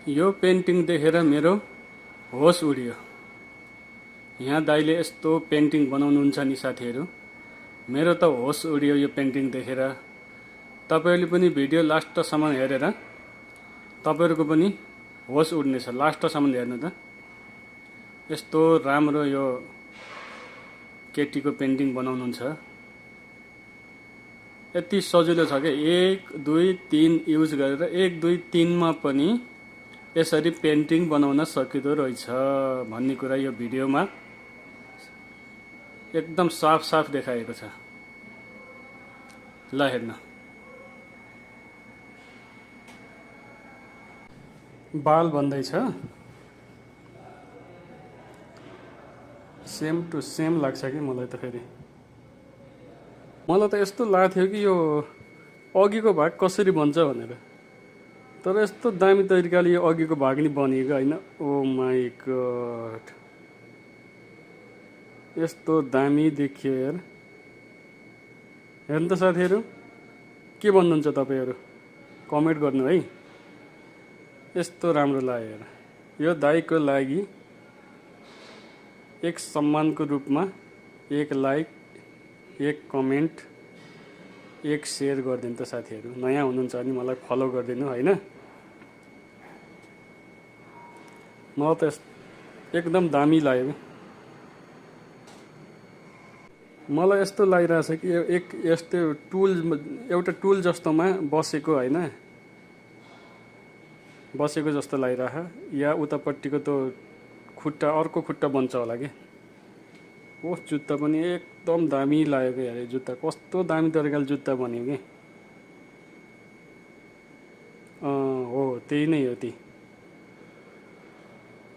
यो पेन्टिङ देखेर मेरो होस उड्यो। यहाँ दाइले यस्तो पेन्टिङ बनाउनुहुन्छ नि साथीहरू, मेरो त होस उड्यो यो पेन्टिङ देखेर। तपाईहरुले पनि भिडियो लास्टसम्म हेरेर तपाईहरुको पनि होस उड्नेछ। लास्टसम्म हेर्नु त, यस्तो राम्रो यो केटीको पेन्टिङ बनाउनुहुन्छ। यति सजिलो छ के, 1 2 3 युज गरेर 1 2 3 मा पनि यसरी पेन्टिङ बनाउन सकिदो रहेछ भन्ने कुरा यो भिडियोमा एकदम साफ साफ देखाएको छ। ल हेर्नु, बाल बन्दैछ, सेम टु सेम लाग्छ कि मलाई त। फेरि मलाई त यस्तो लाग्थ्यो कि यो अघिको भाग कसरी बन्छ भनेर, तर यस्तो दामी तरिकाले यो अघिको भाग नि बनिएको हैन। ओ माई गॉड, यस्तो दामी देखियो यार। हेर्नु त साथीहरु, के भन्नुहुन्छ तपाईहरु, कमेन्ट गर्नु है। यस्तो राम्रो लाग्यो यार। यो दाइको लागि एक सम्मानको रूपमा एक लाइक, एक कमेन्ट, एक शेयर गरिदिनु त साथीहरु। नयाँ हुनुहुन्छ भने मलाई फलो गरिदिनु हैन। मलाई त एकदम दामी लाग्यो। मलाई यस्तो लागिरहेछ कि एक यस्तो टुल, एउटा टुल जस्तोमा बसेको हैन, बसेको जस्तो लागिरह। या उतापट्टिको त खुट्टा, अर्को खुट्टा बन्छ होला के। ओ जुत्ता पनि एकदम दामी लागेको यार। जुत्ता कस्तो दामी तरिकाले जुत्ता बन्यो के। हो त्यही नै हो ती।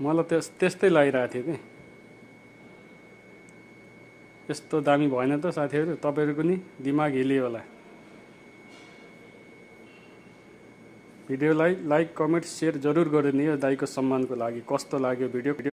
मलाई त्यस्तै लागिरहेको थियो के। यस्तो दामी भएन त साथीहरु, तपाईहरुको नि दिमाग हिल्यो होला। भिडियोलाई लाइक, कमेन्ट, शेयर जरुर गरिदिनु यो दाइको सम्मानको लागि। कस्तो लाग्यो भिडियो।